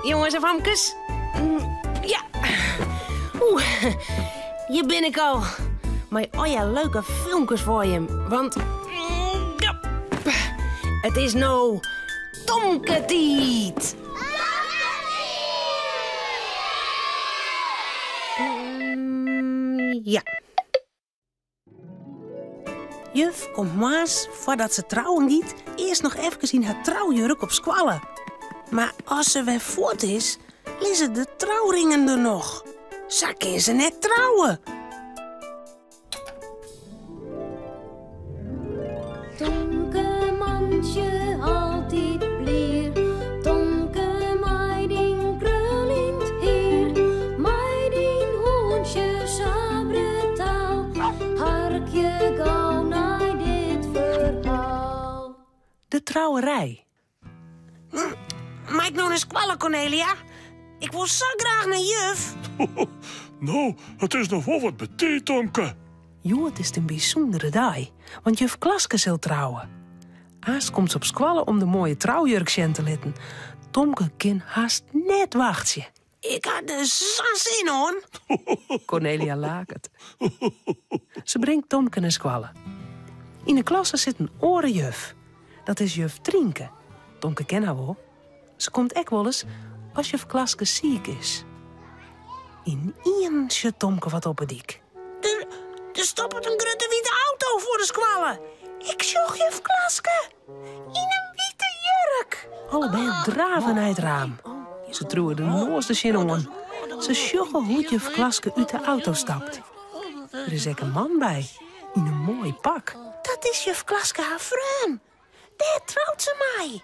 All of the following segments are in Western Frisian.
Jonges en famkes. Ja. Oeh, hjir bin ik al. Mei allegear leuke filmkes foar jim. Want ja, it is no Tomke-tiid. Ja. Juf komt moarns, foardat se trouwen giet, earst noch efkes yn har troujurk op skoalle. Mar as se wer fuort is, lizze de trouringen der noch. Sa kin se net trouwe. Tomke mantsje altyd blier, Tomke mei dyn kruljend hier, mei dyn hûntsje sa brutaal, harkje gau nei dit ferhaal. De trouwerij. Mei ik no nei skoalle, Cornelia? Ik wol sa graach nei juf. No, it is noch wol wat betiid, Tomke. Hjoed is it in bysûndere dei, want juf Klaske sil trouwe. Aanst komt se op skoalle om de moaie troujurk sjen te litten. Tomke kin hast net wachtsje. Ik ha der sa'n sin oan. Cornelia laket. Se bringt Tomke nei skoalle. Yn de klasse sit in oare juf. Dat is juf Trienke. Tomke ken har wol. Se komt ek wolris as juf Klaske siik is. Ynienen sjocht Tomke wat op 'e dyk. Der, der stoppet in grutte wite auto foar de skoalle. Ik sjoch juf Klaske yn in wite jurk. Alle bern drave nei it raam. Se triuwe de noas der tsjin oan. Se sjogge hoe't juf Klaske út de auto stapt. Der is ek in man by, yn in moai pak. Dat is juf Klaske har freon. Dêr trout se mei.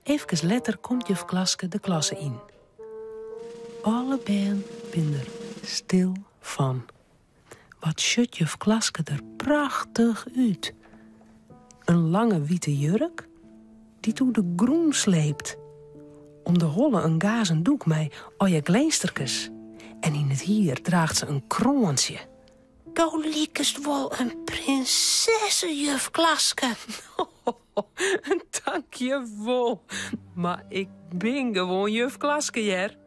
Efkes letter komt juf Klaske de klasse yn. Alle bern binne der stil fan. Wat sjocht juf Klaske der prachtich út. In lange wite jurk dy't oer de grûn sleept. Om de holle in gazen doek mei allegear glinsterkes. En yn it hier draacht se in kroantsje. Do likest wol in prinsesse, juf Klaske. Tankjewol, mar ik bin gewoan juf Klaske, hear.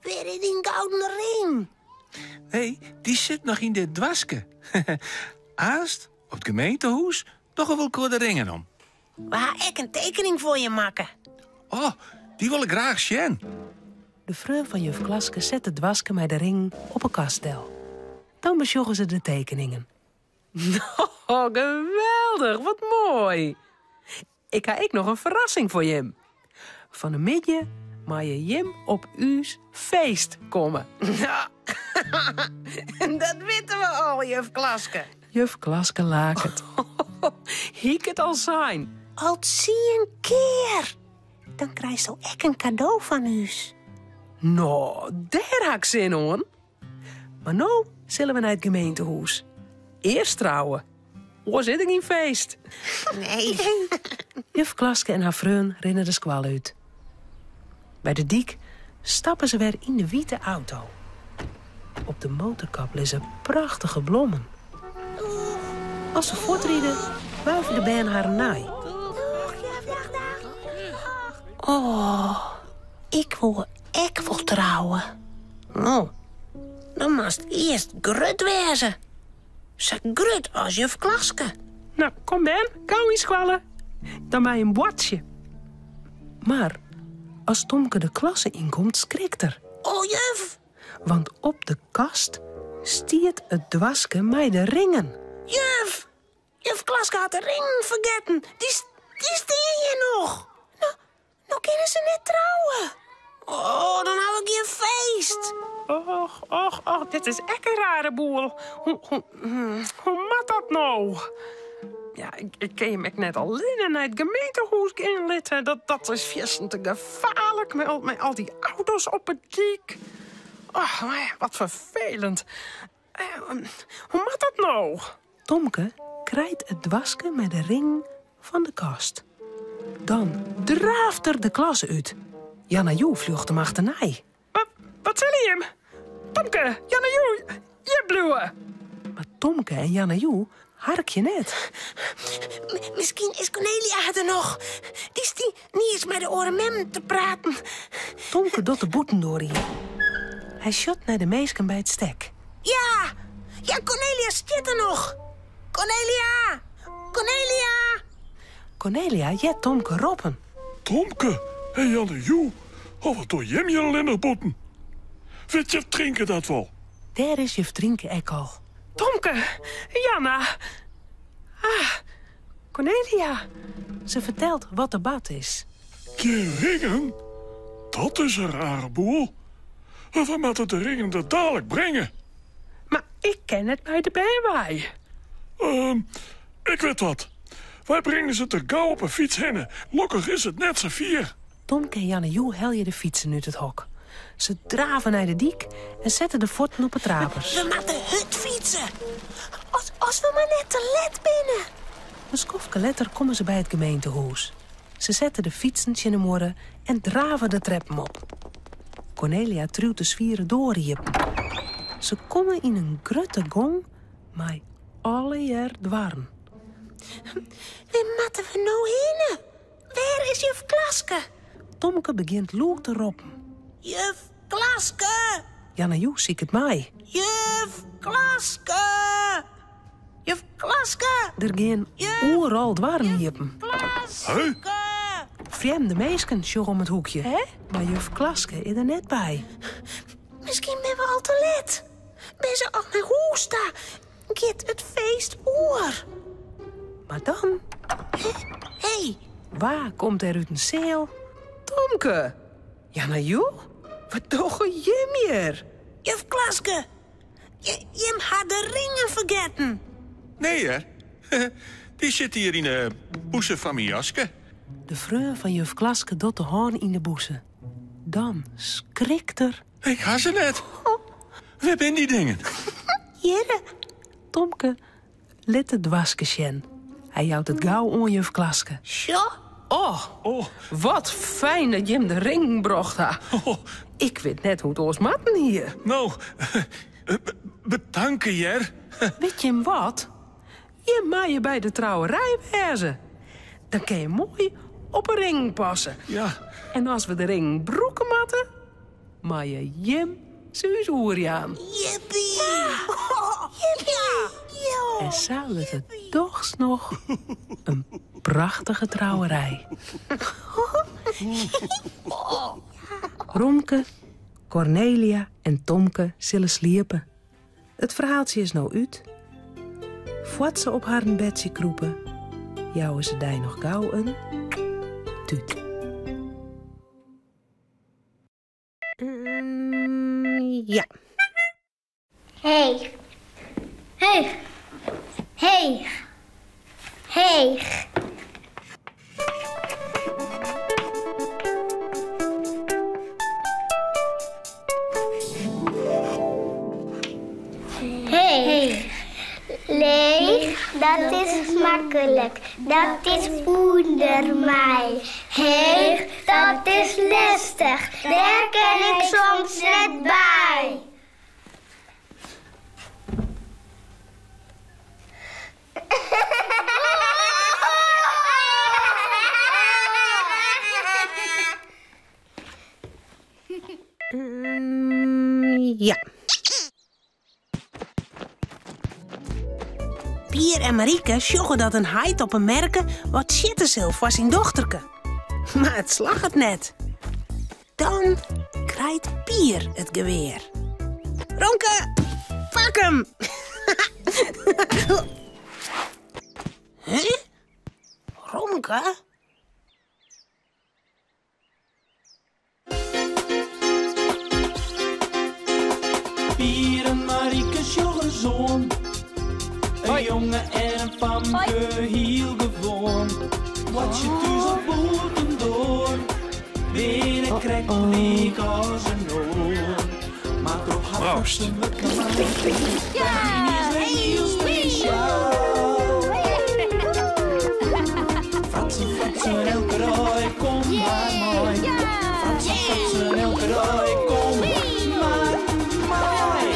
Wêr is dyn gouden ring? Nee, dy sit noch yn dit doaske. Aanst, op it gemeentehûs, dogge we elkoar de ringen om. We ha ek in tekening foar je makke. Oh, dy wol ik graach sjen. De freon fan juf Klaske set it doaske mei de ringen op 'e kast del. Dan besjogge se de tekeningen. Oh, geweldich, wat moai! Ik ha ek noch in ferrassing foar jim. Fan 'e middei meie jim op ús feest komme. Dat witte we al, juf Klaske. Juf Klaske laket. Hie ik it al sein? Al tsien kear. Dan krijsto ek in kado fan ús. No, dêr ha ik sin oan. Mar no sille we nei it gemeentehûs. Earst trouwe. Oars is der gjin feest. Nee. Juf Klaske en har freon rinne de skoalle út. By de dyk stappe se wer yn de wite auto. Op de motorkap lizze prachtige blommen. As se fuortride, wuive de bern harren nei. Oh, ik wol ek wol trouwe. No, dan moatst earst grut wêze. Sa grut as juf Klaske. No, kom bern, gau yn skoalle. Dan mei jim boartsje. Mar as Tomke de klasse ynkomt, skrikt er. Oh, juf! Want op de kast stiet it doaske mei de ringen. Juf! Juf Klaske hat de ringen fergetten. Dy, dy stean hjir noch. No, no kinne se net trouwe. Oh, dan ha we gjin feest. Och, och, och, dit is ek in rare boel. Hoe, hoe, hoe moat dat no? Ja, ik, ik kin jim ek net allinne nei it gemeentehûs gean litte. Dat, dat is fierstente gefaarlik mei al, mei al dy auto's op 'e dyk. Och, wat ferfelend. Hoe moat dat no? Tomke krijt it doaske mei de ring fan de kast. Dan draaft er de klasse út. Janna Joe fljocht him achternei. Wat, wat sille jim? Tomke, Janna Joe, hjir bliuwe! Mar Tomke en Janna Joe harkje net. Miskien is Cornelia der noch. Dy stie niis mei de oare memmen te praten. Tomke docht de bûtendoar iepen. Hy sjocht nei de minsken by it stek. Ja! Ja, Kornelia stiet der noch! Kornelia! Kornelia! Kornelia heart Tomke roppen. Tomke en Janne Joe, oh, wat dogge jim hjir allinnich bûten? Wit juf Trynke dat wol? Dêr is juf Trynke ek al. Tomke! Janna! Ah, Kornelia! Se fertelt wat der bard is. Gjin ringen? Dat is in rare boel. We moatte de ringen der dalik bringe. Mar ik kin net by de bern wei. Ehm, ik wit wat. Wy bringe se der gau op 'e fyts hinne. Lokkich is it net sa fier. Tomke en Janne Joe helje de fytsen út it hok. Se drave nei de dyk en sette de fuotten op 'e trapers. We moatte hurd fytse, as we mar net te let binne. In skoftke letter komme se by it gemeentehûs. Se sette de fytsen tsjin de muorre en drave de treppen op. Kornelia triuwt de swiere doar iepen. Se komme yn in grutte gong mei allegear doarren. Wêr moatte we no hinne? Wêr is juf Klaske? Tomke begjint lûd te roppen. Juf Klaske! Janne Joe siket mei. Juf Klaske! Juf Klaske! Der gean oeral doarren iepen. Huh? Frjemde minsken sjogge om it hoekje, mar juf Klaske is der net by. Miskien binne we al te let. Binne se al nei hûs ta? Giet it feest oer? Mar dan... Hé! Wa komt der út in seal? Tomke! Janne Joe? Wat dogge jim hjir? Juf Klaske, jim ha de ringen fergetten. Nee hear, dy sitte hjir yn 'e bûse fan myn jaske. De freon fan juf Klaske docht de hân yn de bûse. Dan skrikt er. Ik ha se net. Wêr binne dy dingen? Hjirre. Tomke lit it doaske sjen. Hy jout it gau oan juf Klaske. Sjoch. Oh, wat fijn dat jim de ringen brocht ha. Ik wit net hoe't oars moatten hie. No, betanke hear. Wit jim wat? Jim meie by de trouwerij wêze. Dan kin je moai op 'e ringen passe. Ja. En as we de ringen brûke moatte, meie jim se ús oerjaan. Jippie! Jippie! En sa wurdt it dochs noch in prachtige trouwerij. Romke, Kornelia en Tomke sille sliepe. It ferhaaltsje is no út. Foar't se op harren bedsje krûpe, jouwe se dy noch gau in tút. Ja. Heech. Heech. Heech. Heech. Heech. Leech, dat is maklik, dat is ûnder my. Heech, dat is lestich, dêr kin ik soms net by. Ja. Pier en Marieke sjogge dat in heit op 'e merke wat sjitte sil foar syn dochterke. Mar it slagget net. Dan krijt Pier it gewear. Romke, pak him! Huh? Romke? Pier en Marieke sjogge soan. In jonge en in famke, hiel gewoan. Boartsje thús of bûtendoar, binne krekt lyk as in oar. Mar troch har Proost. fratsen wurdt gemaakt, is wer hiel spesjaal. Fratsen, fratsen, elke dei, kom mar mei. Fratsen, fratsen, elke dei, kom mar mei.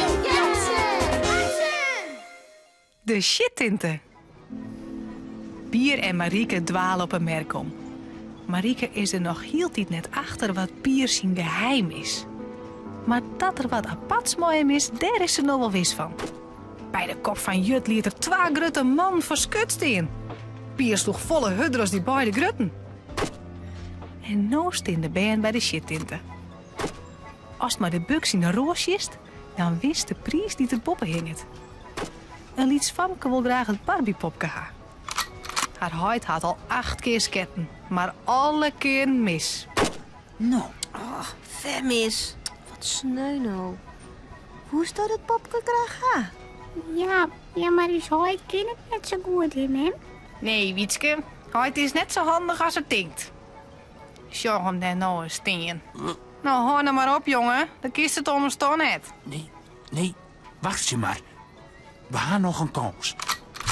De sjittinte. Pier en Marieke dwale op 'e merk om. Marieke is der noch hieltyd net achter wat Pier syn geheim is. Mar dat der wat aparts mei him is, dêr is se no wol wis fan. By de kop fan Jut liet er twa grutte mannen foar skut stean. Pier sloech folle hurder as dy beide grutten. En no stean de bern by de sjittinte. Ast mei de buks yn de roas sjitst, dan winst de priis dy't der boppe hinget. In lyts famke wol graach it Barbiepopke ha. Har heit hat al acht kear sketten, mar alle kearen mis. No. Och, wer mis. Wat sneu no. Woesto dat popke graach ha? Ja, ja, mar ús heit kin it net sa goed, hè, mem? Nee, Wietske, heit is net sa handich as er tinkt. Sjoch him dêr no ris stean. No, hâld no mar op, jonge. Dan kinst it ommers toch net. Nee, nee, wachtsje mar. We ha noch in kâns.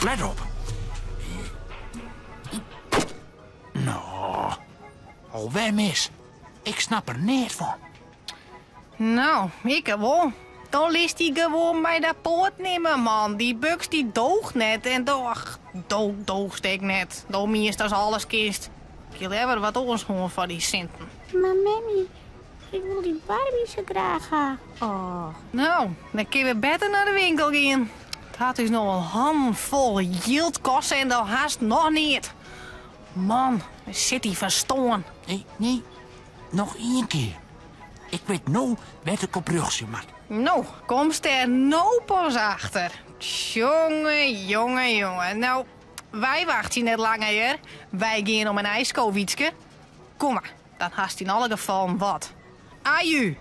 Let op. No, alwer mis. Ik snap der neat fan. No, ikke wol. Dan litst dy gewoan by de poat nimme, man. Dy buks dy doocht net en do, ach, do doochst ek net. Do mienst datst alles kinst. Ik hie leaver wat oars hân foar dy sinten. Mar memmy, ik wol dy Barbie sa graach ha. Och. No, dan kinne we better nei de winkel gean. It hat ús no al hannenfol jild koste en do hast noch neat. Man, sit dy ferstân. Nee, nee, noch ien kear. Ik wit no wêr't ik op rjochtsje moat. No, komst dêr no pas achter. Jonge, jonge, jonge. No, wy wachtsje net langer, hear. Wy gean om in ijsko, Wietske. Kom mar, dan hast yn alle gefallen wat. Aju!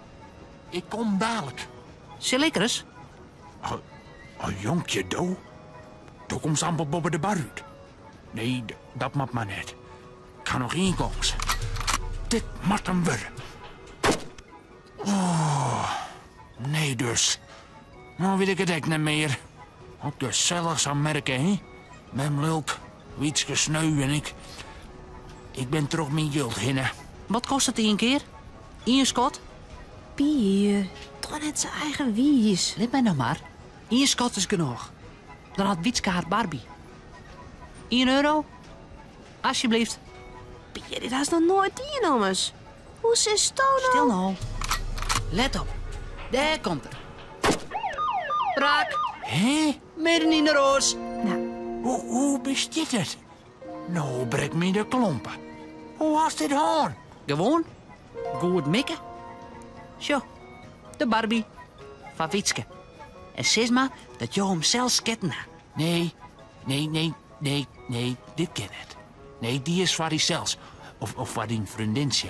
Ik kom dalik. Sil ik ris? Oh, jonkje, do. Do komst amper boppe de bar út. Nee, dat moat mar net. Ik ha noch ien kâns. Dit moat 'm wurde. Oh, nee dus. No wit ik it ek net mear. Wat gesellich sa'n merke, hè? Mem lulk, Wietske sneu en ik. Ik bin troch myn jild hinne. Wat kostet ien kear? Ien skot? Pier, doch net sa eigenwiis. Lit my no mar. Ien skot is genôch. Dan hat Wietske har Barbie. Ien euro? Asjebleaft. Pier, dit hast noch noait dien ommers. Hoe sitsto no? Stil no. Let op. Dêr komt er. Raak. Hè? Midden yn de roas. No. Hoe, hoe bestiet it? No brek my de klompen. Hoe hast dit hân? Gewoan. Goed mikke. Sjoch, de Barbie. Foar Wietske. En sis mar dat jo him sels sketten ha. Nee, nee, nee, nee, nee, dit kin net. Nee, dy is foar dysels. Of, of foar dyn freondintsje.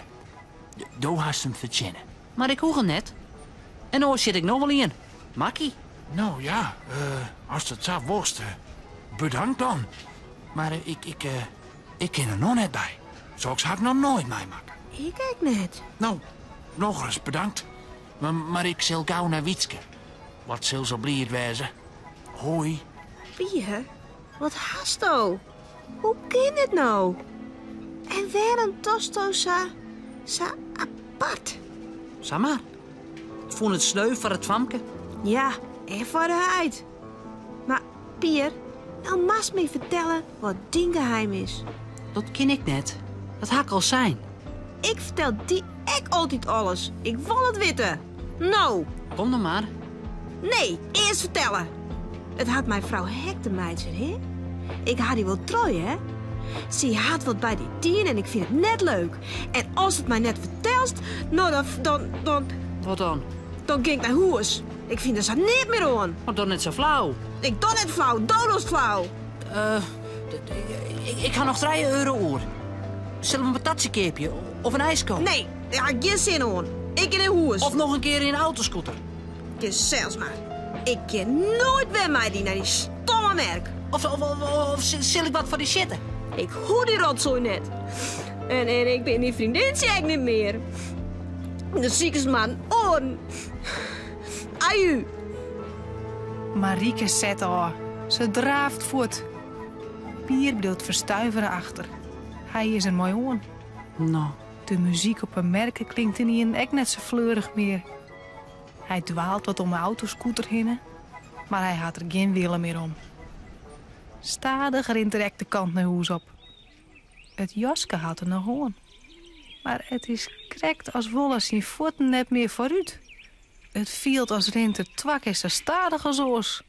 Do hast him fertsjinne. Mar ik hoech him net. En oars sjit ik noch wol ien. Makkie. No ja, ast it sa wolst, bedankt dan. Mar ik, ik, ik kin der noch net by. Soks ha ik noch noait meimakke. Ik ek net. No, nochris bedankt. Mar, mar ik sil gau nei Wietske. Wat sil se bliid wêze. Hoi. Pier, wat hasto? Hoe kin dit no? En wêrom dochsto sa, sa apart? Samar. Ik fûn it sneu foar it famke. Ja, en foar de heit. Mar Pier, no moatst my fertelle wat dyn geheim is. Dat kin ik net. Dat ha ik al sein. Ik fertel dy ek altyd alles. Ik wol it witte. No. Kom dan mar. Nee, earst fertelle. It hat mei frou Hek te meitsjen, hè? Ik ha dy wol troch, hè? Sy hat wat by dy dien en ik fyn it net leuk. En ast it my net fertelst, no dan, dan, dan... Wat dan? Dan gean ik nei hûs. Ik fyn der sa neat mear oan. Mar doch net sa flau. Ik doch net flau, do dochst flau. Ik ha noch trije euro oer. Sille we in patatsje keapje of in ijsko? Nee, dêr ha ik gjin sin oan. Ik gean nei hûs. Of noch in kear yn in autoscooter. Kin sels mar. Ik gean noait wer mei dy nei dy stomme merk. Of, of, of, of sil ik wat foar dy sjitte? Ik hoech dy rotsoai net. En, en ik bin dyn freondintsje ek net mear. Dan sikest mar in oaren. Aju. Marieke set ôf. Se draaft fuort. Pier bliuwt ferstuivere achter. Hy is der mei oan. No. De muzyk op 'e merke klinkt ynienen ek net sa fleurich mear. Hy dwaalt wat om 'e autoscooter hinne, mar hy hat der gjin wille mear om. Stadich rint er ek de kant nei hûs op. It jaske hat er noch oan. Mar it is krekt as wolle syn fuotten net mear foarút. It fielt as rint er twa kear sa stadich as oars.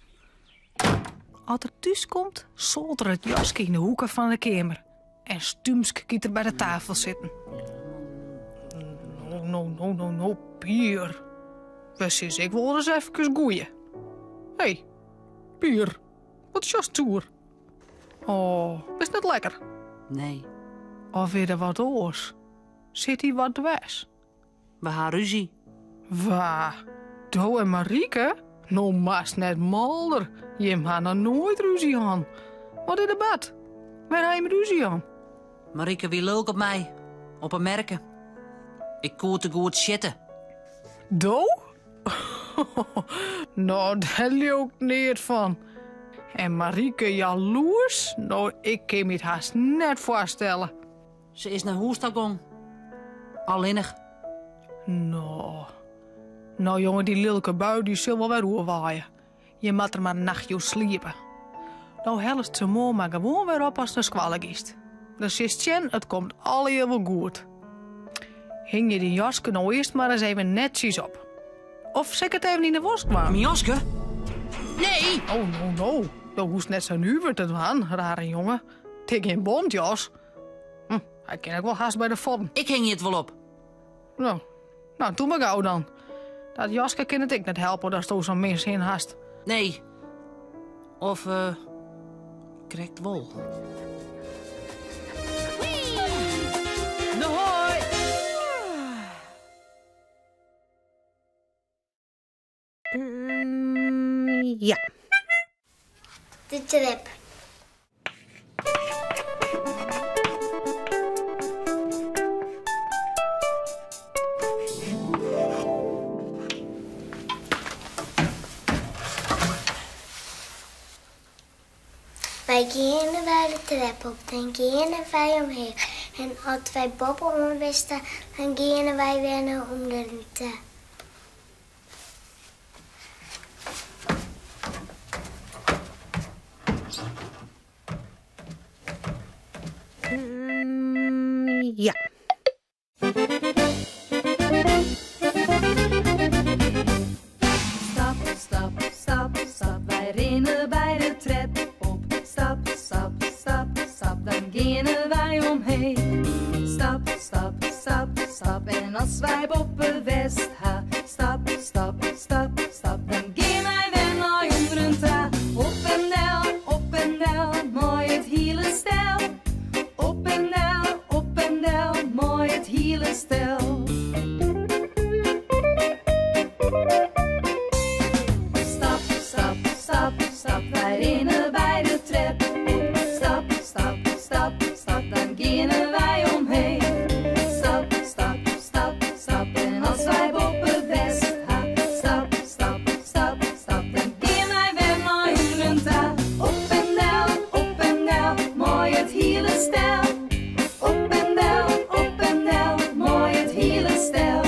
As er thús komt, soalt er it jaske yn de hoeke fan de keamer en stúmsk giet er by de tafel sitten. No, no, no, no, no, Pier. We sizze ik wol ris efkes goeie. Hé, Pier, wat sjochst soer? Oh, bist net lekker? Nee. Of is der wat oars? Sit dy wat dwers? We ha ruzie. Wa? Do en Marieke? No moatst net malder. Jim ha noch noait ruzie hân. Wat is der bard? Wêr ha jim ruzie hân? Marieke wie lulk op my. Op 'e merke. Ik koe te goed sjitte. Do? No, dêr leau ik neat fan. En Marieke jaloers? No, ik kin my it hast net foarstelle. Se is nei hûs ta gong. Allinnich. No, no jonge, dy lilke bui dy sil wol wer oerwaaie. Je moat der mar in nachtje oer sliepe. Do hellest se moarn mar gewoan wer op ast nei skoalle giest. Dan silst sjen, it komt allegear wol goed. Hingje dyn jaske no earst mar ris even netsjes op. Of sil ik it even yn de wask dwaan? Myn jaske? Nee! Oh, no, no. Do hoechst net sa nuver te dwaan, rare jonge. It is gjin bontjas. Hm, hy kin ek wol hast by de fodden. Ik hingje it wol op. No, no, doe mar gau dan. Dat jaske kin it ek net helpe datsto sa'n min sin hast. Nee. Of eh, krekt wol. No hoi! Mm, ja. De trep. Wy geane wer de trep op, dan geane wy omheech. En as wy boppe-oan west ha, dan geane wy wer nei ûnderen ta. Mm, ja. Stap, stap, stap, stap, wy rinne by de trep op. Stap, stap, stap, stap, dan geane wy omheech. Stap, stap, stap, stap, en as wy boppe west ha. Stap, stap, stap, stap, dan gean wy wer nei ûnderen ta. Op en del, op en del, mei it hiele stel. Op en del, op en del, mei it hiele stel. Stap, stap, stap, stap, wy rinne by de trep op. Stap, stap, stap, stap, dan geane wy omheech. Stap, stap, stap, stap, en as wy boppe west ha. Stap, stap, stap, stap, dan gean wy wer nei ûnderen ta. Op en del, op en del, mei it hiele stel. Op en del, op en del, mei it hiele stel.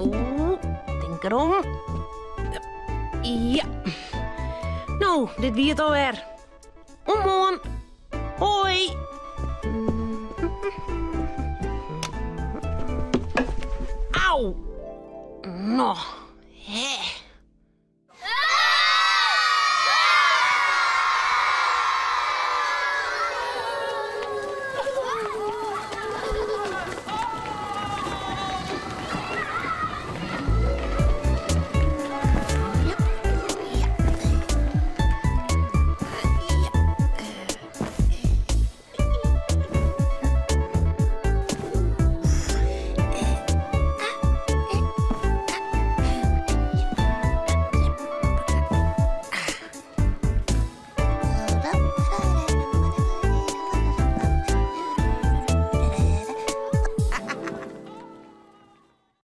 Oeh, tink derom. Ja. No, dit wie it alwer. Oant moarn. Hoi. Au. No.